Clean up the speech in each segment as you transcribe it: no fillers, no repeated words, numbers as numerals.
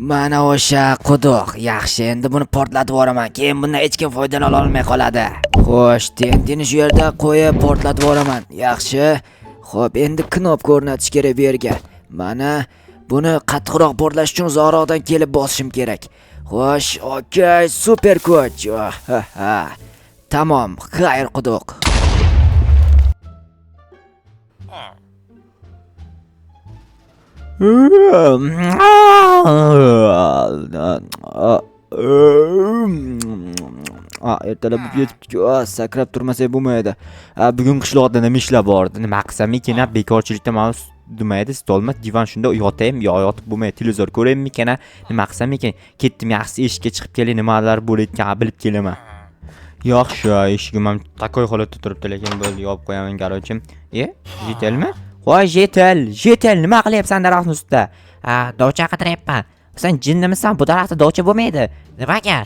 Mana o'sha quduq. Yaxshi, endi buni portlatib yuboraman. Keyin bundan hech kim foydalana olmay qoladi. Xo'sh, TNTni shu yerda qo'yib portlatib yuboraman. Yaxshi. Xo'p, endi knopka o'rnatish kerak bu yerga. Mana buni qattiqroq portlash uchun uzoqroqdan kelib bosishim kerak. Xo'sh, okey, super kuch. Oh, ha, ha. Tamom, xayr quduq. Ertalab yetibdi-ku, sakrab turmasak bo'lmaydi. Bugun qishloqda nima ishlar bor edi? Nima qilsam ekan? Bekorchilikda mana nima edi? Stolma, divan shunda yotaymi yo yotib bo'lmaydi, televizor ko'raymikan? Nima qilsam ekan? Ketdim, yaxshisi eshikka chiqib kelay, nimalar bo'layotganini bilib kelaman. Yaxshi, eshigim ham такой holatda turibdi, lekin bo'ldi, yopib qo'yaman, короче. E, jetelmi? Voy, jetel, jetel, nima qilyapsan daraxtning ustida? Ha, dovcha qidiryapman. Sen jinnimisan? Bu daraxtda dovcha bo'lmaydi. Nimaga?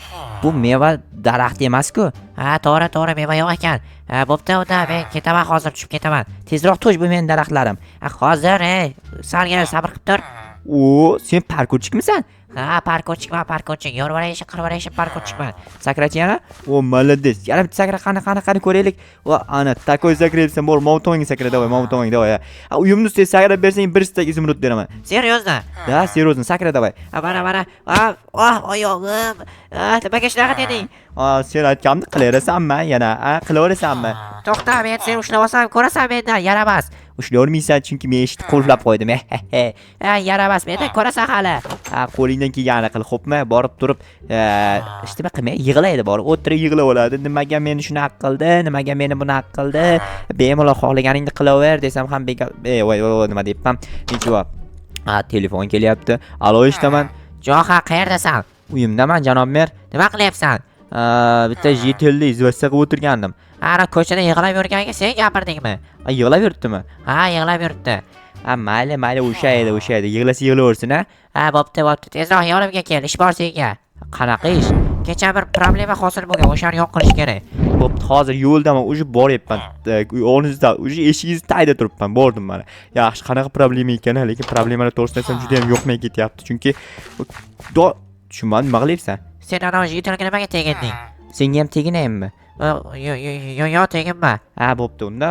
Bu meva daraxti emas-ku. Ha, to'g'ri, to'g'ri, meva yo'q ekan. Ha, bo'pti, unda men ketaman hozir, tushib ketaman. Tezroq tush, bu mening daraxtlarim. Ha, hozir, ey, salgina sabr qilib tur. O, sen parkurchikmisan? Ha, parkurchikman, parkurchik. Yorvarayshi, qirvarayshi parkurchikman. Sakrachi yana? O, молодец. Yana bitta sakra, qani, qani, qani ko'raylik. Va ana, такой sakrayapsan, bor, mau tomonga sakra, давай, mau tomonga, давай. Ha, uyimni ustiga sakrab bersang, bir stak изумруд beraman. Серьезно? Да, серьезно, sakra, давай. Ha, mana, mana. Ha, oh, oyog'im. Ha, nimaga shunaqa deding? Sen aytganimni qilaverasanmi yana? Ha, qilaverasanmi? To'xta, men seni ushlab olsam, ko'rasan mendan, yaramas. Ushlay olmaysan, chunki men eshikni qulflab qo'ydim. Ha, yaramas, mendan ko'rasan hali. Ha, qo'lingdan kelganini qil, xo'pmi? Borib turib, hech nima qilmay yig'laydi, borib o'tirib yig'lab oladi. Nimaga meni shunaqa qildi? Nimaga meni bunaqa qildi? Bemalol xohlaganingni qilaver desam ham beka, voy, voy, voy, nima deyapman? Nechova. Ha, telefon kelyapti. Alo, eshitaman. Joha, qayerdasan? Uyimdaman, janob mer. Nima qilyapsan? Bitta jetelni известия qilib o'tirgandim. Ana ko'chada yig'lab yurganga sen gapirdingmi? Ha, yig'lab yuribdimi? Ha, yig'lab yuribdi. Ha, mayli, mayli, o'sha edi, o'sha edi. Yig'lasa yig'laversin, ha. Ha, bo'pti, bo'pti. Tezroq yonimga kel, ish bor senga. Qanaqa ish? Kecha bir problema hosil bo'lgan, o'shani yo'q qilish kerak. Bo'pti, hozir yo'ldaman, уже boryapman. Oldingizda, уже eshigingiz tagida turibman, bordim mana. Yaxshi, qanaqa problema ekan, lekin problemalar to'g'risida aytsam juda ham yoqmay ketyapti, chunki do tushunmadim, nima qilyapsan? Sen ana o'sha nimaga teginding? Senga ham teginaymi? Yo, yo, yo, yo, teginma. Ha, bo'pti, unda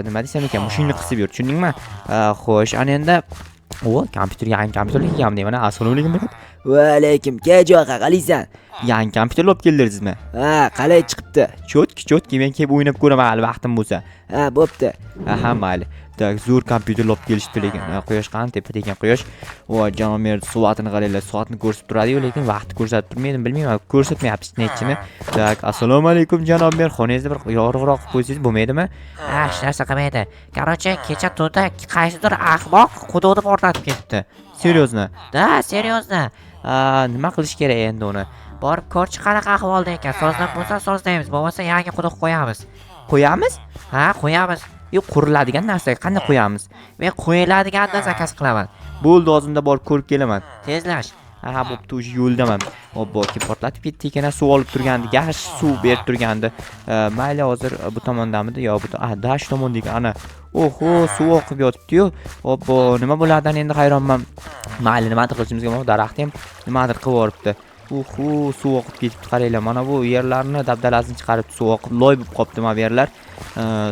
nima desam ekan, mushungni qisib yur, tushundingmi? Xo'sh, ana endi o, kompyuter, yangi kompyuter ekan deyman, assalomu alaykum, брат. Va alaykum, Joha, qalaysan? Yangi kompyuter olib keldingizmi? Ha, qalay chiqibdi? Чётко, чётко, men kelib o'ynab ko'raman hali vaqtim bo'lsa. Ha, bo'pti. Ha, mayli. Так, zo'r kompyuter olib kelishdi lekin. Quyosh qani tepada ekan quyosh. Voy, janob mer, soatini qaranglar, soatni ko'rsatib turadi-yu, lekin vaqtni ko'rsatib turmaydi, bilmayman, ko'rsatmayapti nechini. Так, assalomu alaykum, janob mer, xonangizni bir yorug'roq qilib qo'ysangiz bo'lmaydimi? Ha, hech narsa qilmaydi. Короче, kecha tunda qaysidir ahmoq quduqni portlatib ketibdi. Серьезно? Да, серьезно. Nima qilish kerak endi uni? Borib ko'rchi qanaqa ahvolda ekan. Sozlab bo'lsa sozlaymiz, bo'lmasa yangi quduq qo'yamiz. Qo'yamiz? Ha, qo'yamiz. Yo'q, quriladigan narsa qanday qo'yamiz? Men qo'yiladiganini заказ qilaman. Bo'ldi, hozirda borib ko'rib kelaman. Tezlash. Ha, bo'pti, уже yo'ldaman. Obbo, kim portlatib ketdi ekan, suv olib turgandi, yaxshi suv berib turgandi. Mayli, hozir bu tomondamidi yo bu, da, shu tomonda ekan, ana. Oho, suv oqib yotibdi-yu. Obbo, nima bo'ladi endi, hayronman. Mayli, nimadir qilishimizga, mana daraxt ham nimadir qilib yuboribdi. Uhu, suv oqib ketibdi, qaranglar. Mana bu yerlarni dabdalasini chiqarib, suv oqib loy bo'lib qolibdi mana bu yerlar.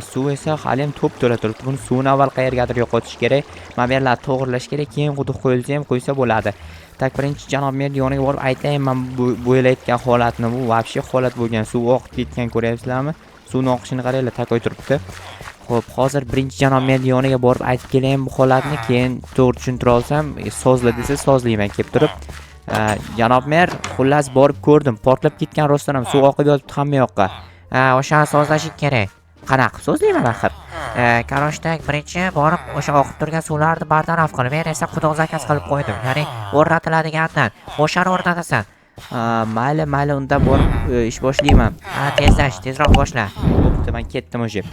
Suv esa hali ham to'p to'la turibdi. Buni suvini avval qayergadir yo'qotish kerak. Mana bu yerlarni to'g'irlash kerak, keyin quduq qo'yilsa ham qo'ysa bo'ladi. Так, birinchi janob mer yoniga borib aytayman man bu bo'layotgan holatni. Bu вообще holat bo'lgan, suv oqib ketgan, ko'ryapsizlarmi? Suvni oqishini qaranglar, такой turibdi. Xo'p, hozir birinchi janob mer yoniga borib aytib kelayin bu holatni, keyin to'g'ri tushuntira olsam, sozla desa sozlayman kelib turib. Janob mer, xullas borib ko'rdim, portlab ketgan rostdan ham, suv oqib yotibdi hamma yoqqa. Ha, o'shani sozlashing kerak. Qanaqa qilib sozlayman axir? Короче, birinchi borib o'sha oqib turgan suvlarni bartaraf qil. Men esa quduq заказ qilib qo'ydim. Ya'ni o'rnatiladigandan. O'shani o'rnatasan. Mayli, mayli, unda borib ish boshlayman. Ha, tezlash, tezroq boshla. Bo'pti, men ketdim o'sha.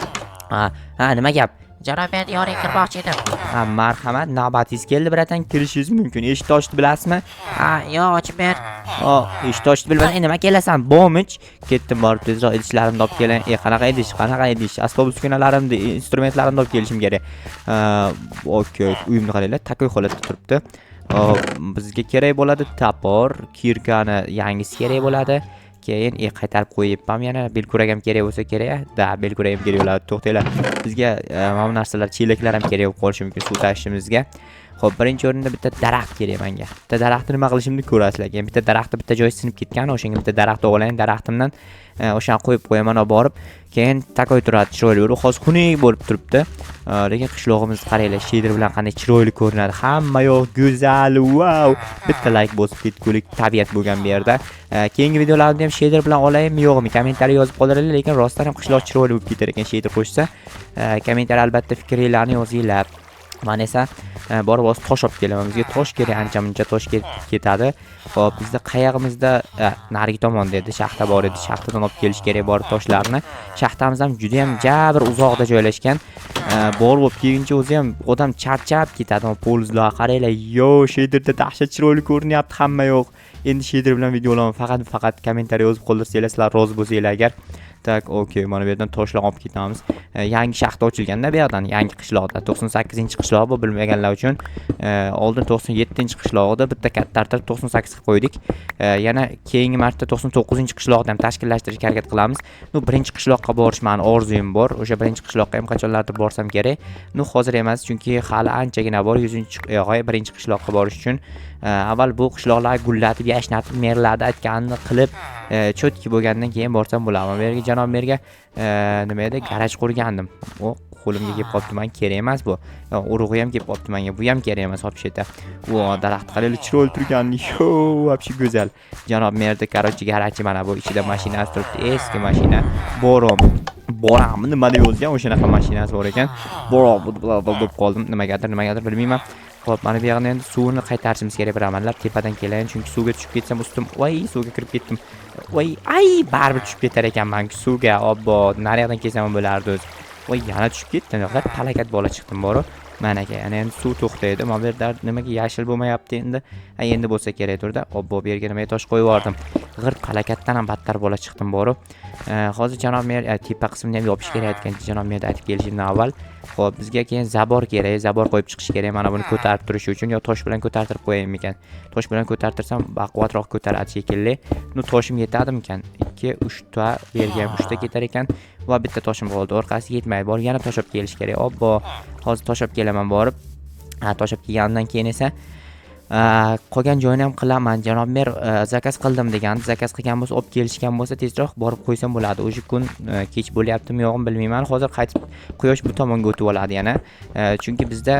Ha, ha, nima gap? Janob mer, yoniga kirmoqchi edim. Ha, marhamat, navbatingiz keldi, братан, kirishingiz mumkin. Eshikni ochdi, bilasizmi? Ha, yo'q, ochib ber. O, eshikni ochdi bilmasang, nima kelasan? Bomich. Ketdim borib tezroq idishlarimni olib kelay. E, qanaqa idish? Qanaqa idish? Asbob uskunalarimni, instrumentlarimni olib kelishim kerak. Okey, uyimni qaranglar, такой holatda turibdi. Hop, bizga kerak bo'ladi топор, кирка ni yangisi kerak bo'ladi. Keyin qaytarib qo'yibman yana belkurak ham kerak bo'lsa kerak. Да, belkurak ham kerak bo'ladi. To'xtanglar. Bizga mana bu narsalar, chelaklar ham kerak bo'lib qolishi mumkin suv tashishimizga. Xo'p, birinchi o'rinda bitta daraxt kerak menga. Bitta daraxtni nima qilishimni ko'rasizlar. Keyin bitta daraxtni bitta joyi sinib ketgan, o'shanga bitta daraxt olayin, daraxtimdan o'shani qo'yib qo'yaman olib borib. Keyin такой turadi, chiroyli bo'lib. Hozir xunuk bo'lib turibdi. Lekin qishlog'imizni qaranglar, shader bilan qanday chiroyli ko'rinadi. Hamma yoq go'zal, vau! Bitta like bosib ketgulik tabiat bo'lgan bu yerda. Keyingi videolarimda ham shader bilan olayinmi, yo'qmi? Kommentariy yozib qoldiringlar, lekin rostdan ham qishloq chiroyli bo'lib ketar ekan shader qo'shsa. Kommentariy albatta fikringlarni yozinglar. Man esa borib hozir tosh olib kelaman. Bizga tosh kerak, ancha muncha tosh ketadi. Xo'p, bizda qayog'imizda narigi tomonda edi, shaxta bor edi. Shaxtadan olib kelish kerak borib toshlarni. Shaxtamiz ham juda ham jabir uzoqda joylashgan. Borib olib kelguncha o'zi ham odam charchab ketadi. Ползlar qaranglar, yo, shaderda dahshat chiroyli ko'rinyapti hamma yoq. Endi shader bilan video olaman. Faqat kommentariy yozib qoldirsanglar, sizlar rozi bo'lsanglar agar. Так, okey, mana bu yerdan toshlar olib ketamiz. Yangi shaxta ochilganda bu yoqdan, yangi qishloqda 98-qishloq bu, bilmaganlar uchun. Oldin 97-qishloqda bitta kattartirib 98 qilib qo'ydik. Yana keyingi marta 99-qishloqda ham tashkillashtirishga harakat qilamiz. Ну, birinchi qishloqqa borish mani orzuyim bor. O'sha birinchi qishloqqa ham qachonlardir borsam kerak. Ну, hozir emas, chunki hali anchagina bor 100-yo'q, birinchi qishloqqa borish uchun. Avval bu qishloqlar gullatib, yashnatib, merlarni aytganini qilib, чётки bo'lgandan keyin borsam bo'ladi. Bu yerga janob merga nima edi, garaj qurgandim. O, qo'limga kelib qolibdi, man kerak emas bu. Urug'i ham kelib qolibdi menga, bu ham kerak emas вообще-то. O, daraxt qaranglar, chiroyli turganini. Yo, вообще go'zal. Janob merda, короче, garaji mana bu, ichida mashinasi turibdi, eski mashina. Borom. Borammi nima deb yozgan, o'shanaqa mashinasi bor ekan. Borom deb qoldim, nimagadir bilmayman. Xo'p, mana bu yoqni endi suvini qaytarishimiz kerak bir amallab, tepadan kelayin, chunki suvga tushib ketsam ustim, voy, suvga kirib ketdim. Voy, ay, baribir tushib ketar ekanman suvga. Obbo, nariyoqdan kelsam ham bo'lardi o'zi. Voy, yana tushib ketdim. Palakat bola chiqdim boru. Mana aka, ana endi suv to'xtaydi. Mana bu yerda nimaga yashil bo'lmayapti endi? Ha, endi bo'lsa kerakdirda. Obbo, bu yerga nimaga tosh qo'yib yubordim? G'irt palakatdan ham battar bola chiqdim boru. Hozir janob mer tepa qismini ham yopish kerak aytgan janob merda aytib kelishimdan avval. Xo'p, bizga keyin забор kerak, забор qo'yib chiqish kerak. Mana buni ko'tarib turishi uchun yo tosh bilan ko'tartirib qo'yaymikan? Tosh bilan ko'tartirsam baquvvatroq ko'taradi shekilli. Ну, toshim yetadimikan? 2, 3 ta, bu yerga ham 3 ta ketar ekan va bitta toshim qoldi. Orqasi yetmaydi. Borib yana tosh olib kelish kerak. Obbo, hozir tosh olib kelaman borib. Ha, tosh olib kelganimdan keyin esa qolgan joyini ham qilaman. Janob mer заказ qildim degandi. Заказ qilgan bo'lsa, olib kelishgan bo'lsa, tezroq borib qo'ysam bo'ladi. O'sha kun kech bo'lyaptimi, yo'qmi bilmayman. Hozir qaytib quyosh bu tomonga o'tib oladi yana. Chunki bizda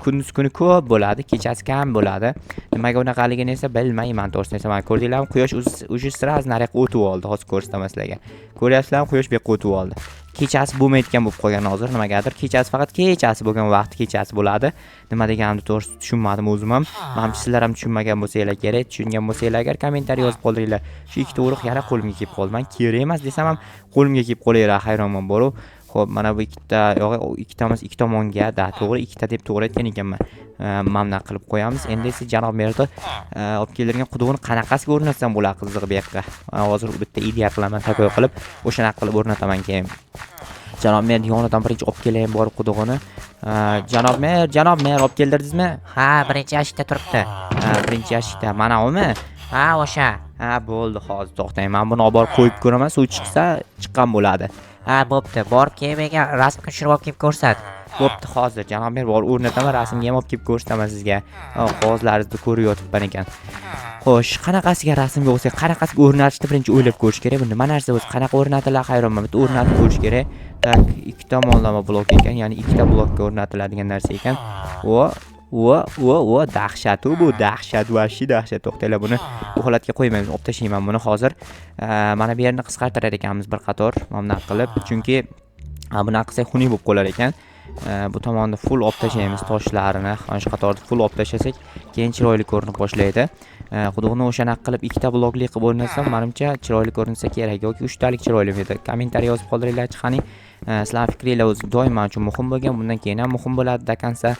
kunduz kuni ko'p bo'ladi, kechasi kam bo'ladi. Nimaga unaqaligini esa bilmayman, to'g'risini aytsam. Mana ko'rdinglarmi, quyosh уже сразу nariyoqqa o'tib oldi. Hozir ko'rsataman sizlarga. Ko'ryapsizlarmi, quyosh bu yoqqa o'tib oldi. Kechasi bo'lmayotgan bo'lib qolgan hozir nimagadir. Kechasi faqat kechasi bo'lgan vaqti kechasi bo'ladi. Nima deganimni to'g'risi tushunmadim o'zim ham. Manimcha sizlar ham tushunmagan bo'lsanglar kerak. Tushungan bo'lsanglar agar kommentariy yozib qoldiringlar. Shu ikkita urug' yana qo'limga kelib qoldi. Man kerak emas desam ham qo'limga kelib qolaveradi, hayronman boru. Xo'p, mana bu ikkita yo'q, ikkitamiz ikki tomonga, да, to'g'ri, ikkita deb to'g'ri aytgan ekanman. Mana bunaqa qilib qo'yamiz. Endi esa janob merni olib keltirgan qudug'ini qanaqasiga o'rnatsam bo'ladi qizig'i bu yoqqa. Hozir bitta ideya qilaman, такой qilib, o'shanaqa qilib o'rnataman keyin. Janob mer yonidan birinchi olib kelayin borib qudug'ini. Janob mer, janob mer, olib keldirdingizmi? Ha, birinchi yashikda turibdi. Ha, birinchi yashikda. Mana umi? Ha, o'sha. Ha, bo'ldi, hozir to'xtang. Men buni olib borib qo'yib ko'raman, suv chiqsa, chiqqan bo'ladi. Ha, bo'pti. Borib keyin menga rasmga tushirib olib kelib ko'rsat. Bo'pti, hozir janob mer borib o'rnataman, rasmga ham olib kelib ko'rsataman sizga. Qog'ozlaringizni ko'rib yotibman ekan. Xo'sh, qanaqasiga rasmga olsak, qanaqasiga o'rnatishni birinchi o'ylab ko'rish kerak. Bu nima narsa o'zi, qanaqa o'rnatiladi hayronman. Bitta o'rnatib ko'rish kerak. Так, ikki tomonlama blok ekan, ya'ni ikkita blokka o'rnatiladigan narsa ekan. O, o, o, o, dahshat bu, dahshat, вообще dahshat. To'xtanglar, buni bu holatga qo'ymaymiz, olib tashlayman buni hozir. Mana bu yerni qisqartirar ekanmiz bir qator, mana bunaqa qilib, chunki bunaqa qilsak xunuk bo'lib qolar ekan. Bu tomonni full olib tashlaymiz toshlarini, mana shu qatorni full olib tashlasak, keyin chiroyli ko'rinib boshlaydi. Qudug'ini o'shanaqa qilib ikkita blokli qilib o'rnatsam, manimcha chiroyli ko'rinsa kerak yoki uchtalik chiroyli edi. Kommentariy yozib qoldiringlarchi qani. Sizlarning fikringlar o'zi doim men uchun muhim bo'lgan, bundan keyin ham muhim bo'ladi до конца.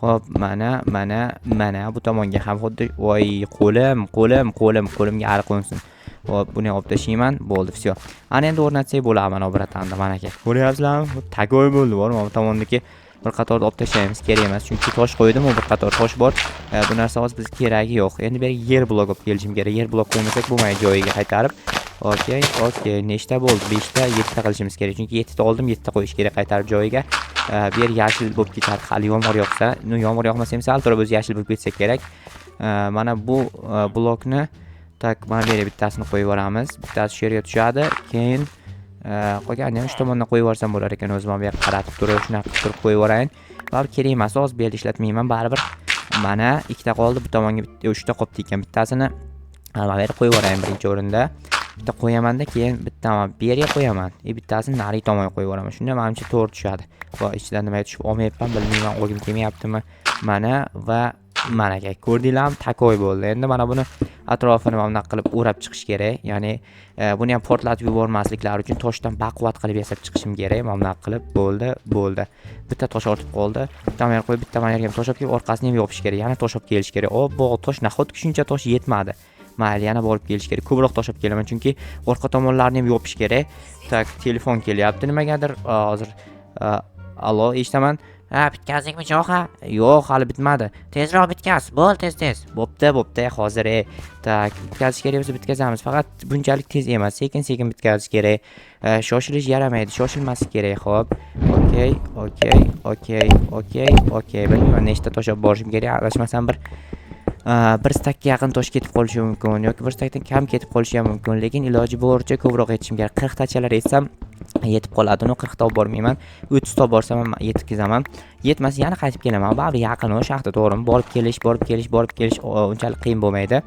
Xo'p, mana, mana, mana bu tomonga ham xuddi, voy, qo'lim, qo'lim, qo'lim, qo'limga ari qo'nsin. Xo'p, buni olib tashlayman. Bo'ldi, всё. Ana endi o'rnatsak bo'ladi mana братан da, mana aka. Ko'ryapsizlarmi? Такой bo'ldi bor, mana bu tomondagi Bir qatorni olib tashlaymiz, kerak emas, chunki tosh qo'ydim, u bir qator tosh bor. Bu narsa hozir bizga keragi yo'q. Endi bu yerga yer blok olib kelishim kerak. Yer blok qo'ymasak bo'lmaydi joyiga qaytarib. Okey, nechta bo'ldi? 5 ta, 7 ta qilishimiz kerak. Chunki 7 ta oldim, 7 ta qo'yish kerak qaytarib joyiga. Bu yer yashil bo'lib ketadi hali yomg'ir yog'sa. Ну, yomg'ir yog'masa ham sal turib o'zi yashil bo'lib ketsa kerak. Mana bu blokni, так, mana bu yerga bittasini qo'yib yuboramiz. Bittasi shu yerga tushadi. Keyin qolganini ham shu tomondan qo'yib yuborsam bo'lar ekan o'zim, bu yoqqa qaratib turib, shunaqa qilib turib qo'yib yuborayin. Baribir kerak emas, hozir bu yerda ishlatmayman baribir. Mana ikkita qoldi, bu tomonga bitta, uchta qolibdi ekan, bittasini mana bu yerga qo'yib yuborayin birinchi o'rinda. Bitta qo'yamanda, keyin bitta mana bu yerga qo'yaman. E bittasini narigi tomonga qo'yib yuboraman. Shunda manimcha to'g'ri tushadi. Va ichidan nimaga tushib olmayapman, bilmayman, olgim kelmayaptimi. Mana va mana aka, ko'rdinglarmi? Такой bo'ldi. Endi mana buni atrofini mana bunaqa qilib o'rab chiqish kerak. Ya'ni buni ham portlatib yubormasliklari uchun toshdan baquvvat qilib yasab chiqishim kerak. Mana bunaqa qilib bo'ldi, bo'ldi. Bitta tosh ortib qoldi. Bitta mana yerga qo'yib, bitta mana yerga ham tosh olib kelib, orqasini ham yopish kerak. Yana tosh olib kelish kerak. Obbo, tosh, nahotki shuncha tosh yetmadi. Mayli, yana borib kelish kerak. Ko'proq tosh olib kelaman, chunki orqa tomonlarini ham yopish kerak. Так, telefon kelyapti nimagadir. Hozir allo, eshitaman. Ha, bitkazdingmi, Joha? Yo'q, hali bitmadi. Tezroq bitkaz, bo'l, tez tez. Bo'pti, bo'pti, hozir. Так, bitkazish kerak bo'lsa bitkazamiz. Faqat bunchalik tez emas, sekin-sekin bitkazish kerak. Shoshilish yaramaydi, shoshilmaslik kerak. Xo'p. Okey. Bilmayman nechta tosh olib borishim kerak. Adashmasam bir stakka yaqin tosh ketib qolishi mumkin yoki bir stakdan kam ketib qolishi ham mumkin, lekin iloji boricha ko'proq yetishim kerak. 40 tachalar etsam yetib qoladi. Uni 40 ta olib bormayman. 30 ta olib borsam ham yetkazaman. Yetmasa yana qaytib kelaman. Baribir yaqin u shaxta, to'g'rimi? Borib kelish, borib kelish, borib kelish unchalik qiyin bo'lmaydi.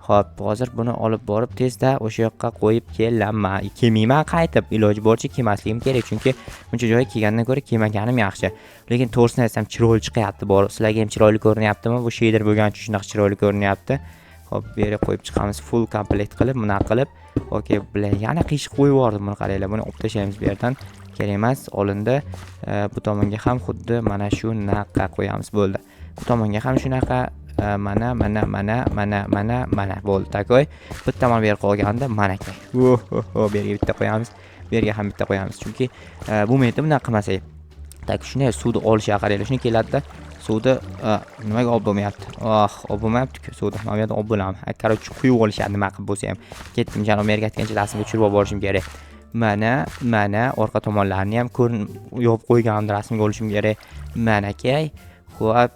Xo'p, hozir buni olib borib tezda o'sha yoqqa qo'yib kelaman. Kelmayman qaytib, iloji boricha kelmasligim kerak, chunki buncha joyga kelgandan ko'ra kelmaganim yaxshi. Lekin to'g'risini aytsam chiroyli chiqyapti bor. Sizlarga ham chiroyli ko'rinyaptimi? Bu shader bo'lgani uchun shunaqa chiroyli ko'rinyapti. Xo'p, bu yerga qo'yib chiqamiz full komplekt qilib, bunaqa qilib. Okey, bilan yana qiyshiq qo'yib yubordim, buni qaranglar. Buni olib tashlaymiz bu yerdan. Kerak emas, olindi. Bu tomonga ham xuddi mana shunaqa qo'yamiz, bo'ldi. Bu tomonga ham shunaqa, mana, mana, mana, mana, mana, mana bo'ldi. Такой. Bitta mana bu yer qolganda mana aka. Oh, bu yerga bitta qo'yamiz. Bu yerga ham bitta qo'yamiz. Chunki bo'lmaydi bunaqa qilmasak. Так, shunday suvni olishga qaranglar. Shuni keladida suvni nimaga olib bo'lmayapti? Oh, olib bo'lmayapti-ku suvni. Mana bu yerdan olib bo'ladimi? Короче, quyib olishadi nima qilib bo'lsa ham. Ketdim, janob merga aytgancha rasmga tushirib olib borishim kerak. Mana, mana orqa tomonlarini ham ko'rin yopib qo'yganimni rasmga olishim kerak. Mana aka. Xo'p,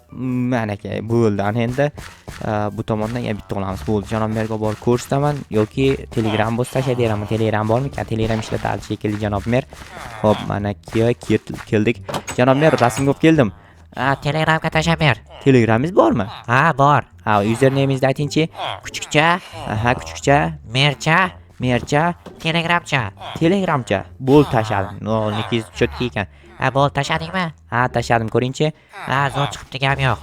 mana aka, bo'ldi. Ana endi bu tomondan yana bitta olamiz. Bo'ldi. Janob merga borib ko'rsataman yoki Telegram bo'lsa tashlab beraman. Telegram bormikan? Telegram ishlatadi shekilli janob mer. Xo'p, mana keldik. Janob mer, rasmga olib keldim. Ha, Telegramga tashlab ber. Telegramingiz bormi? Ha, bor. Ha, usernameingizni aytingchi. Kuchukcha, Aha, kuchukcha, mercha, mercha, telegramcha. Telegramcha. Bo'ldi, tashladim. No, nikingiz чётко ekan. Ha, bo'ldi, tashladingmi? Ha, tashladim, ko'ringchi. Ha, zo'r chiqibdi, gap yo'q.